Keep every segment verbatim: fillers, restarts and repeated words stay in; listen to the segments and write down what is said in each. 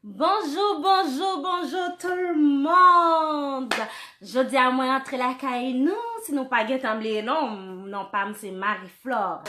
Bonjou, bonjou, bonjou tout le monde. Jodi a mwen antre lakay nou, si nou pa gentan bliye non, non pa m se Marie Flore.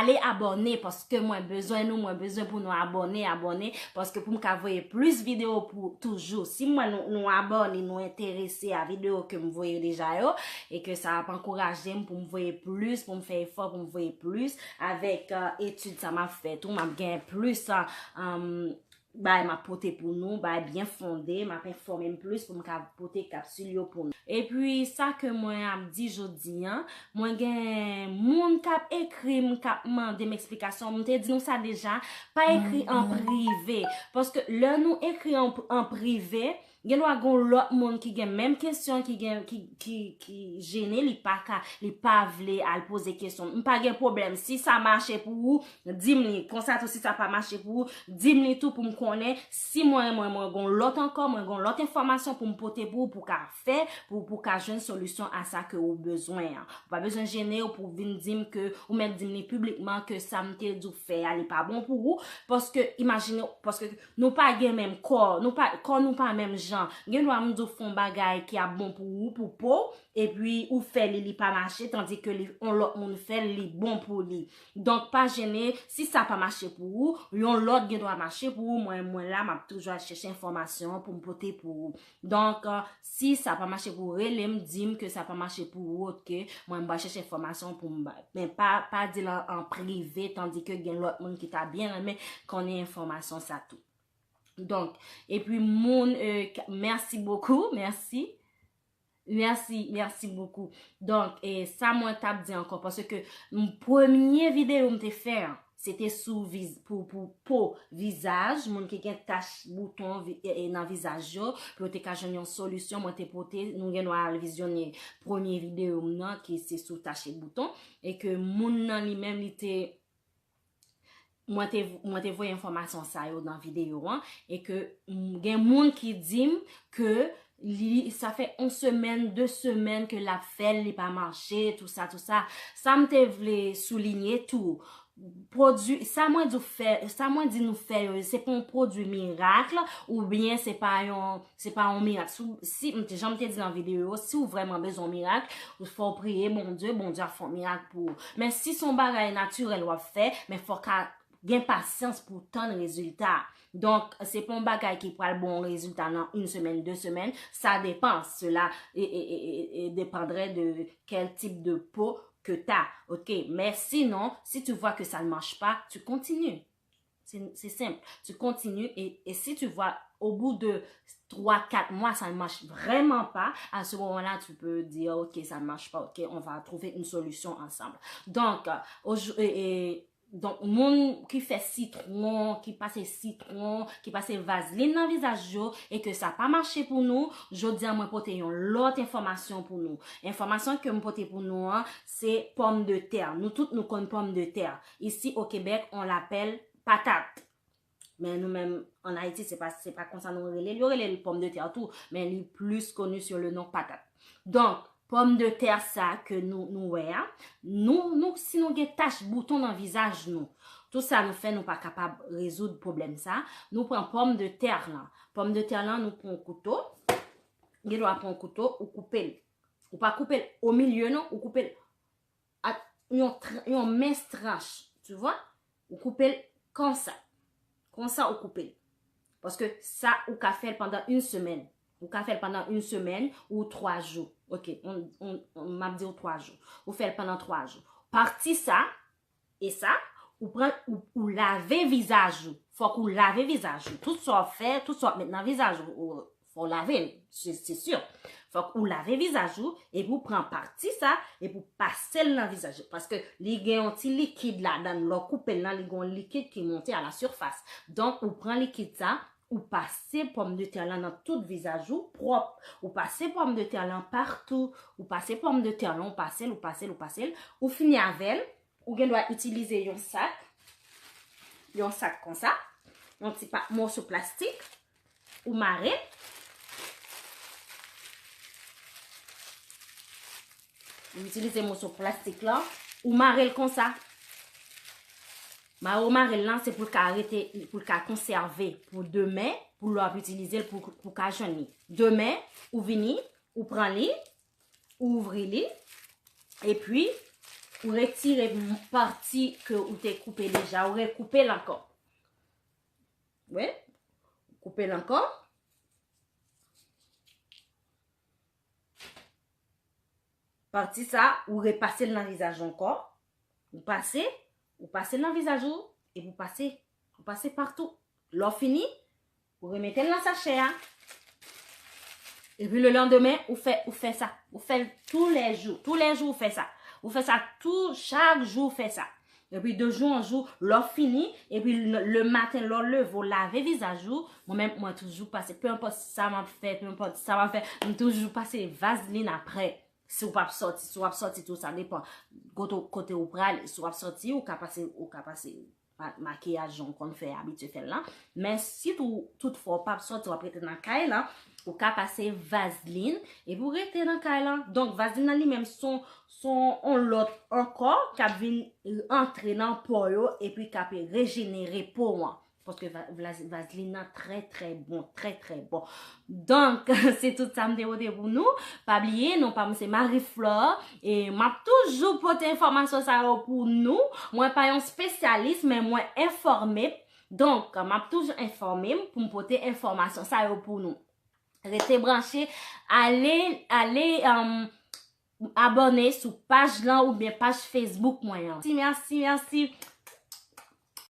Ale abòne, paske mwen bezwen nou, mwen bezwen pou nou abòne, abòne, paske pou m ka voye plis videyo pou toujou. Si mwen nou, nou abòne, nou enterese a videyo ke m voye deja yo, e ke sa ap ankouraje m pou m voye plis, pou m fè efò pou m voye plis, avèk, euh, etid sa m ap fè tou, m ap gen plis, euh, um, bay m ap pote pou nou, bay byen fonde, m ap enfòme m plis pou m ka pote kapsil yo pou nou. Epi sa ke mwen ap di jodi an, mwen gen moun k ap ekri m, k ap mande m eksplikasyon, m te di nou sa deja, pa ekri an prive, paske lè nou ekri an, an prive, gen dwa gen lòt moun ki gen menm kesyon, ki gen, ki, ki, ki jene, li pa ka, li pa vle al poze kesyon. M pa gen pwoblèm. Si sa mache pou ou, di m li. Konsa tou, si sa pa mache pou ou, di m li tou pou m konnen. Si mwen, mwen, mwen gon lòt ankò, mwen gon lòt enfòmasyon pou m pote pou ou, pou ka fè, pou, pou ka jwenn solisyon a sa ke ou bezwen an. Ou pa bezwen jene w pou vin di m ke, ou mèt di m li piblikman ke sa m te di w fè a, li pa bon pou ou. Paske, imajine w, paske nou pa gen menm kò, nou pa, kò nou pa menm jan. Gen dwa m di w fè yon bagay ki ap bon pou ou, pou po w, epi ou fè li, li pa mache, tandi ke li, yon lòt moun fè l, li bon pou li. Donk, pa jene, si sa pa mache pou ou, yon lòt gen dwa mache pou ou. Mwen, mwen la, m ap toujou al chèche enfòmasyon pou m pote pou ou. Donk, euh, si sa pa mache pou ou, rele m, di m ke sa pa mache pou ou, oke? Mwen, m va chèche enfòmasyon pou m bay. Men pa, pa di l an, an prive, tandi ke gen lòt moun ki ta byen renmen konnen enfòmasyon sa tou. Donk, epi moun, euh, k-, merci beaucoup, merci. Merci, merci beaucoup. Donk, e sa mwen t ap di ankò, paske m, premye videyo m te fè an, se te sou viz-, pou, pou po vizaj, moun ki gen tach bouton vi-, e, e, nan vizaj yo, pou yo te ka jwenn yon solisyon, mwen te pote, nou gen dwa al vizyone premye videyo m nan, ki se sou tach e bouton, e ke moun nan li menm, li te, mwen te, mwen te voye enfòmasyon sa yo nan videyo an, e ke, mm, gen moun ki di m ke li, sa fè yon semèn, de semèn ke l ap fè l, li pa mache, tou sa, tou sa. Sa m te vle soulinye tou, pwodui, sa mwen di w fè, sa mwen di nou fè yo, se pa yon pwodui mirak, oubyen se pa yon, se pa yon mirak. Si, si, m te, jan m te di nan videyo yo, si w vrèman bezwen yon mirak, ou fò w priye Bondye, Bondye ap fè yon mirak pou ou. Men si se yon bagay natirèl w ap fè, men fò w ka gen pasyans pou w tann rezilta. Donk, se pa yon bagay ki pral ba w yon rezilta nan yon semèn, de semèn. Sa depan. Cela e, e, e, e, e dépendrait de quel type de peau que t'as. Ok? Mais sinon, si tu vois que ça ne marche pas, tu continues. C'est, c'est simple. Tu continues et, et si tu vois au bout de trois, quatre mois, ça ne marche vraiment pas, à ce moment-là, tu peux dire, ok, ça ne marche pas, ok, on va trouver une solution ensemble. Donc, euh, au jou-, et, et, donk, moun ki fè sitwon, ki pase sitwon, ki pase vazlin nan vizaj yo, e ke sa pa mache pou nou, jodi a mwen pote yon lòt enfòmasyon pou nou. Enfòmasyon ke m pote pou nou an, se pòmdetè. Nou tout nou konn pòmdetè. Ici au Québec, on l'appelle patate. Men nou menm, an Ayiti, se pa, se pa konsa nou rele l. Yo rele l pòmdetè tou, men li plis koni sou le non patat. Donk, pòmdetè sa ke nou, nou wè a, nou, nou, si nou gen tach bouton nan vizaj nou, tout sa nou fè, nou pa kapab rezoud pwoblèm sa, nou pran pòmdetè lan. Pòmdetè lan, nou pran yon kouto, gen dwa pran yon kouto, ou koupe l. Ou pa koupe l o milye non, ou koupe l ak yon tr-, yon mens tranch, tu vois? Ou koupe l konsa. Konsa ou koupe l. Paske sa ou ka fè l pandan yon semèn. Ou ka fè l pandan yon semèn ou twa jou. Ok, m ap di w twa jou. Ou fè l pandan twa jou. Pati sa, e sa, ou pran, ou, ou lave vizaj ou. Fòk ou lave vizaj ou. Tout sa w ap fè, tout sa w ap met nan vizaj ou, ou fò w lave l, se, se si. Fòk ou lave vizaj ou, epi ou pran pati sa, epi ou pase l nan vizaj ou. Paske li gen yon ti likid ladan l, lè w koupe l lan, li gen yon likid ki monte a la sifas. Donk, ou pran likid sa, ou pase pòmdetè lan nan tout vizaj ou pwòp. Ou pase pòmdetè lan patou, ou pase pòmdetè lan, ou pase l, ou pase l, ou pase l, ou fini avè l, ou gen dwa itilize yon sak, yon sak konsa, yon ti pa, moso plastik, ou mare. Ou itilize moso plastik lan, ou mare l konsa. Mare w mare l lan, se pou l ka rete, pou l ka konsève pou demen, pou lè w ap itilize l, pou, pou ka jwenn li. Demen, ou vini, ou pran li, ou ouvri li, epi ou retire m-, pati ke ou te koupe deja, ou rekoupe l ankò. Wi, ou koupe l ankò. Pati sa, ou repase l nan vizaj ou ankò. Ou pase, ou pase l nan vizaj ou, epi ou pase, ou pase patou. Lè w fini, ou remete l nan sachè a. Epi le landemen, ou fè, ou fè sa. Ou fè l toulèjou. Toulèjou ou fè sa. Ou fè sa tou, chak jou ou fè sa. Epi de jou an jou, lè w fini, epi le, le maten, lè w leve, w lave vizaj ou. Mwen menm, mwen toujou pase, pe enpòt sa m ap fè, pe enpòt sa m ap fè, m toujou pase vazlin aprè. Si w p ap sòti, si w ap sòti tou, sa depan kote, kote ou prale. Si w ap sòti, ou ka pase, ou ka pase ma-, makiyaj jan w konn fè, abitye fè l lan. Men si tou, toutfwa w p ap sòti, w ap rete nan kay lan, ou ka pase vazlin, epi w rete nan kay lan. Donk, vazlin nan li menm, se yon, se yon lòt ankò k ap vin antre nan po yo, epi k ap rejenere po an. Paske va-, vaz-, vazlin nan trè, trè bon, trè, trè bon. Donk, se tout sa m te pote pou nou. Pa bliye, non pa m se Marie Flore. E m ap toujou pote enfòmasyon sa yo pou nou. Mwen pa yon espesyalis, men mwen enfòme. Donk, m ap toujou enfòme m pou m pote enfòmasyon sa yo pou nou. Rete branche, ale, ale, um, abòne sou paj lan oubyen paj Facebook mwen an. Mèsi, mèsi, mèsi.